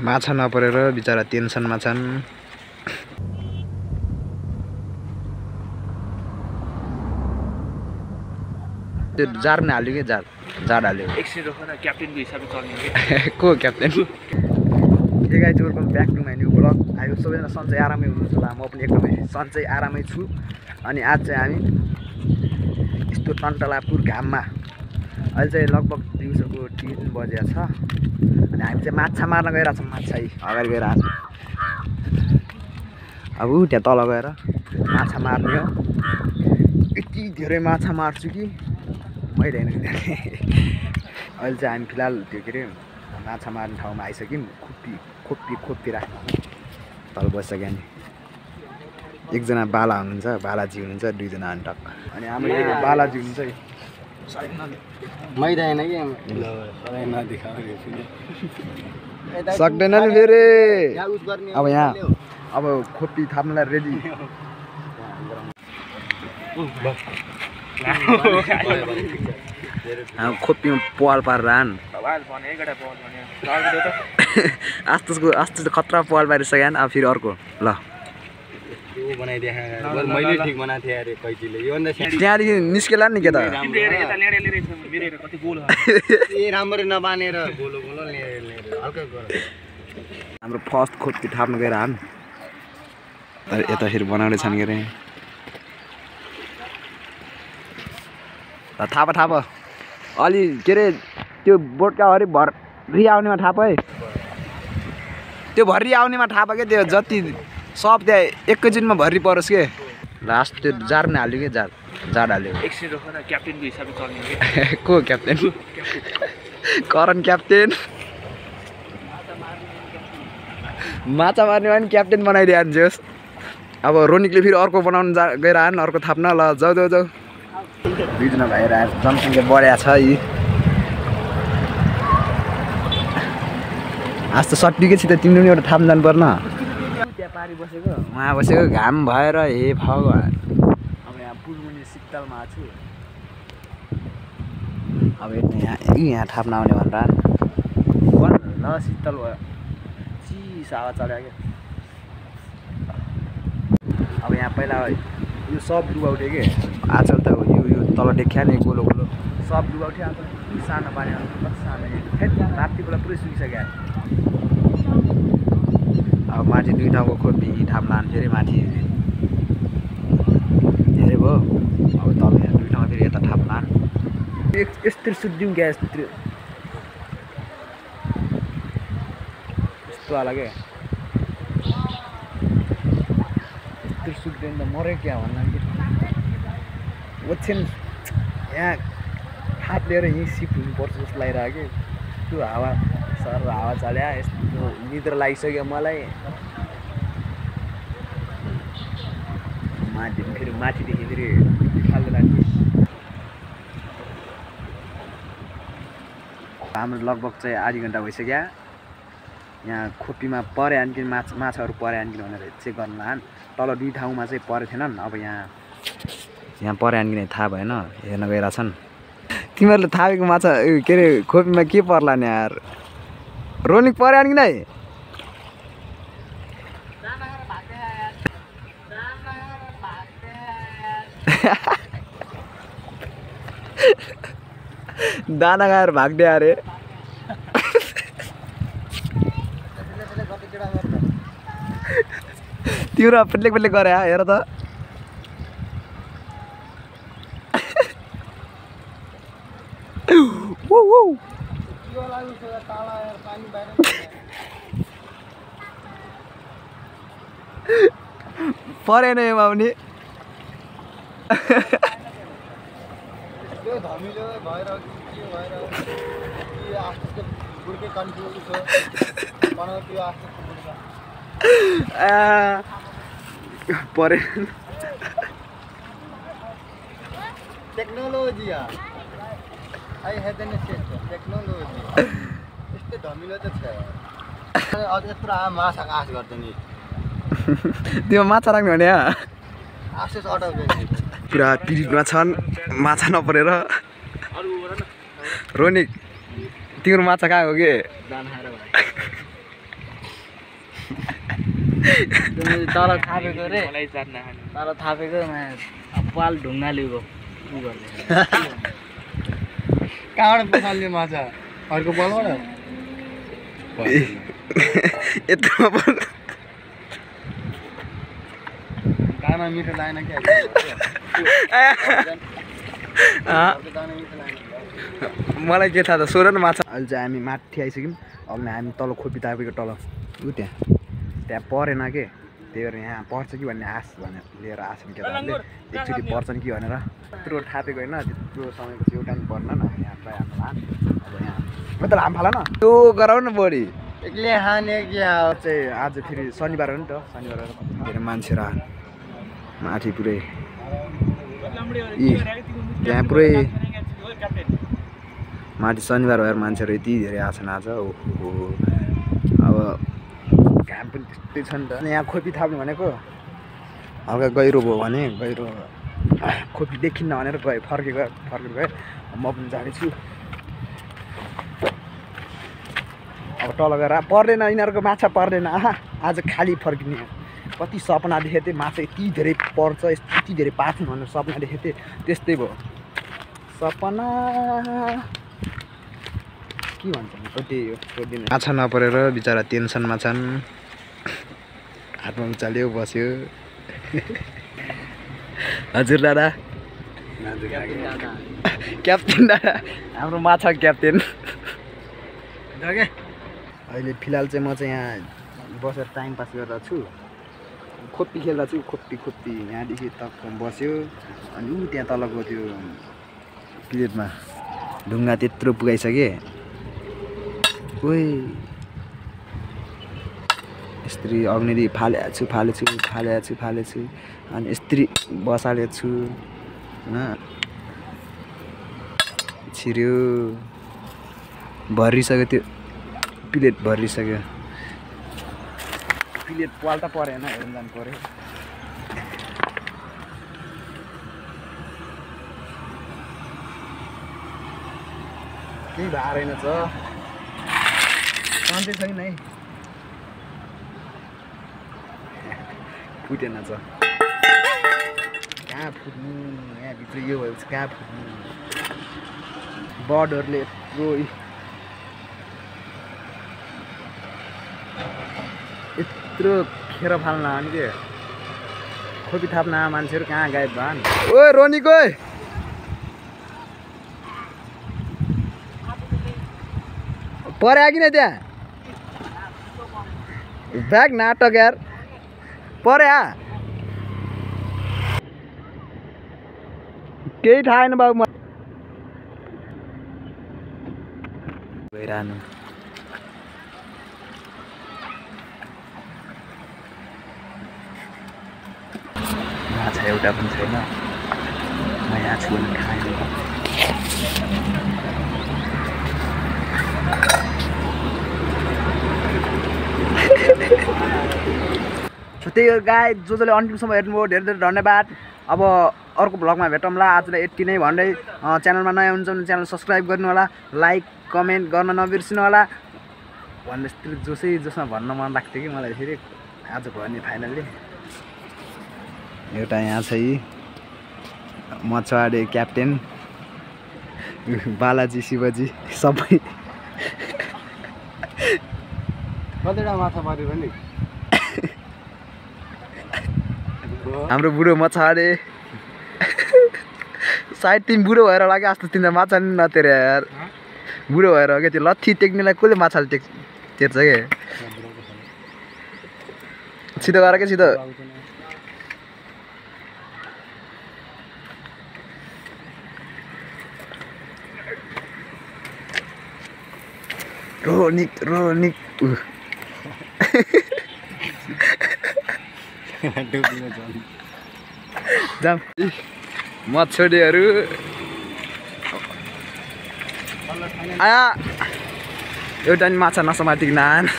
माछा नपरेर बिचरा टेन्सनमा छन्। त्यो जार पनि हाल्यो कि जार हाल्यो। एकछिन रोक्नु न, क्याप्टेनको हिसाबले चल्ने को captain? Hey guys welcome back to my new blog. आयो सबैजना सन्चै आरामै हुनुहुन्छ होला, म पनि एकदमै सन्चै आरामै छु। अनि आज चाहिँ हामी यस्तो टन्टलापुर घाममा अहिले चाहिँ लगभग दिउँसोको 3 बजेको छ। अनि हामी चाहिँ माछा मार्न गइरहेको छौँ। माछा अगाडि गएर अब त्यहाँ तल गएर माछा मार्ने हो। यति धेरै माछा मार्छु कि मैले होइन। अहिले चाहिँ हामी फिलहाल त्यो के अरे माछा मार्ने ठाउँमा आइसक्यौँ। खोपी राख्नु तल बसिसक्यो। नि एकजना बाला हुनुहुन्छ, बालाजी हुनुहुन्छ, 2 जना अन्टक। अनि हाम्रो बालाजी हुनुहुन्छ सक्दैन नि फेरि। अब यहाँ अब खोपी थाप्नलाई रेडी। खोपीमा पाल पारेर आन। आस्ते खतरा पाल पारिसक्यो। अब फेरि अर्को ल त्यहाँदेखि निस्केला नि के त हाम्रो फर्स्ट खोपी थाप्नु गएर हान। यता फेरि बनाउँदैछन् के अरे। थाप अलि के अरे त्यो बोटका अरे भर्री आउनेमा थाप है। त्यो भर्री आउनेमा थाप क्या। त्यो जति सब त्यहाँ एकैचोटिमा भर्री परोस् के। लास्ट त्यो जार पनि हाल्यो कि जार हाल्यो। एकछिन रोक्नु न, क्याप्टेनको हिसाबले चल्ने को क्याप्टेन? करण क्याप्टेन। माछा मार्ने पनि क्याप्टेन बनाइदिहाल्छस्। अब रोनिकले फेरि अर्को बनाउनु गएर आएन, अर्को थाप्न। ल जाऊ 2 जना भाइहरू आएर जनसङ्ख्या बढ्या छ यी। आज त सर्टिफिकेट त तिमीले पनि एउटा थाप्न जानु पर्न। त्यहाँ पारी बसेको उहाँ बसेको घाम भएर हे भगवान्। अब यहाँ पुलमुनि शीतलमा छु। अब यहाँ थाप्न आउने भनेर ल शीतल भयो। चिस हावा चल्यो क्या। अब यहाँ पहिला यो सब डुबा उठ्यो कि आजकल त यो तल देख्या नि गोलो सब डुबा उठ्यो। आज सानो पानी सानो राति बेला पुरै सुकिसक्यो। अब माथि 2 ठाउँको खोपी थाप्न आन। फेरि माथि धेरै भयो। अब तल यहाँ 2 ठाउँ फेरि यता थाप्न आन। यस्तो सुत्दिउँ क्या। यस्तो होला क्या। यस्तो सुत्दैन त मऱ्यो क्या भन्ला कि। ओछ्यान यहाँ हात लिएर यहीँ सिफ्ट हुनुपर्छ जस्तो लागिरहेको कि। त्यो हावा सर हावा चल्या। यस्तो निद्रा लागिसक्यो मलाई। माथिदेखि फेरि खाल्दो लाग्यो। हाम्रो लगभग चाहिँ आधी घन्टा भइसक्यो। यहाँ खोपीमा परे आन्किन माछाहरू परे आन्किन भनेर चेक गर्न लान। तल 2 ठाउँमा चाहिँ परेको थिएनन्। अब यहाँ परे आन्किने थाहा भएन, हेर्न गइरहेछन्। तिमीहरूले थापेको माछा के अरे खोपीमा के पर्ला नि यार। रोनिक परे आन्किन है। दाना खाएर भाग्दे अरे। तिम्रो पेटले गरे हेर त। परेन यसमा पनि। परेन। Technology I had an technology. यस्तो धमिलो त छ। अझ यत्रो माछा आश गर्छ नि। त्यो माछा राख्नु भने आशेस अटक पुरा पिरितमा छन् माछा नपरेर। रोनिक तिम्रो माछा कहाँ हो के दाना खाएर भयो तल थापेको रे मलाई जान्न खानु तल थापेको पाल ढुङ्गाले उ गर्ने कहाँबाट पसाल्ने माछा अर्को पालबाट यत्रो दाना मिठो लागेन क्या मलाई के थाहा त सोर न माछा अहिले चाहिँ हामी माथि आइसक्यौँ अब हामी तल खोपी तापेको तल उ त्यहाँ परेन के त्यही भएर यहाँ पर्छ कि भन्ने आश भनेर लिएर आछौँ केटाहरूले एकचोटि पर्छन् कि भनेर त्यत्रो थापेको होइन त्यत्रो समयपछि एउटा पनि पर्न न यहाँ प्रायः हाम्रो अब यहाँ म त लाम फाल न त्यो गराउ न बढी एक्लै खाने क्या चाहिँ आज फेरि शनिबार हो नि त शनिबार धेरै मान्छेहरू माथि पुरै त्यहाँ पुरै माथि शनिबार भएर मान्छेहरू यति धेरै आछन् आज ओहो अब घाम पनि त्यस्तै छ नि त यहाँ खोपी थाप्नु भनेको हल्का गहिरो भयो भने गहिरो खोपी देखिन्न भनेर फर्केको गयो म पनि जाँदैछु अब तल गएर पर्दैन यिनीहरूको माछा पर्दैन आहा आज खाली फर्किने कति सपना देखेको थिएँ माछा यति धेरै पर्छ यति धेरै पाछौँ भनेर सपना देखेको थिएँ त्यस्तै भयो सपना के भन्छ त्यही हो सोधिदिनु माछा नपरेर बिचरा टेन्सनमा छन् हातमा उचाल्यो बस्यो हजुर दादा क्याप्टेन दादा हाम्रो माछा क्याप्टेन अहिले फिलहाल चाहिँ म चाहिँ यहाँ बसेर टाइम पास गरेर छु खोप्पी खेल्दा छु खोप्पी यहाँदेखि तक बस्यो अनि ऊ त्यहाँ तलको त्यो प्लेटमा ढुङ्गा त्यत्रो पुगाइसकेँ ओइ यस्तरी अग्निरी फालेको छु अनि यस्तरी बसालेको छु होइन छिर्यो भरिसक्यो त्यो प्लेट भरिसक्यो प्लेट पाल्टा परेन हेर्नु जानु पऱ्यो केही भएको रहेनछ सन्चै छैन है फुटेन छ कहाँ फुट्नु यहाँभित्र यो भएपछि कहाँ फुट्नु बर्डहरूले यत्रो खेर फाल्न आउने के खोपी थाप्न मान्छेहरू कहाँ गायब भएन ओ रोनीको परे कि न त्यहाँ ब्याग नाटक यार परे केही थाहा छैन बाबु गइरहनु माछा एउटा पनि छैन म यहाँ छु भने खाएँ त्यही हो गाई जसले अन्तिमसम्म हेर्नुभयो धेरै धेरै धन्यवाद अब अर्को भ्लगमा भेटौँला आजलाई यति नै भन्दै च्यानलमा नयाँ हुन्छ भने च्यानल सब्सक्राइब गर्नु होला लाइक कमेन्ट गर्न नबिर्सिनु होला भन्ने जसमा भन्न मन लाग्थ्यो कि मलाई फेरि आज भयो नि फाइनल्ली एउटा यहाँ छ मछुवारे क्याप्टेन बालाजी शिवजी सबै कतिवटा माछा पऱ्यो नि हाम्रो बुढो मछुवारे सायद तिमी बुढो भएर लाग्यो जस्तो तिमीलाई माछा नि नतेर्या यार बुढो भएर हो क्या त्यो लत्थी टेक्नेलाई कसले माछाले टेर्छ के छिटो गर क्या छिटो रोनिक जाम मछोडेहरू आया एउटा नि माछा नसमातिकन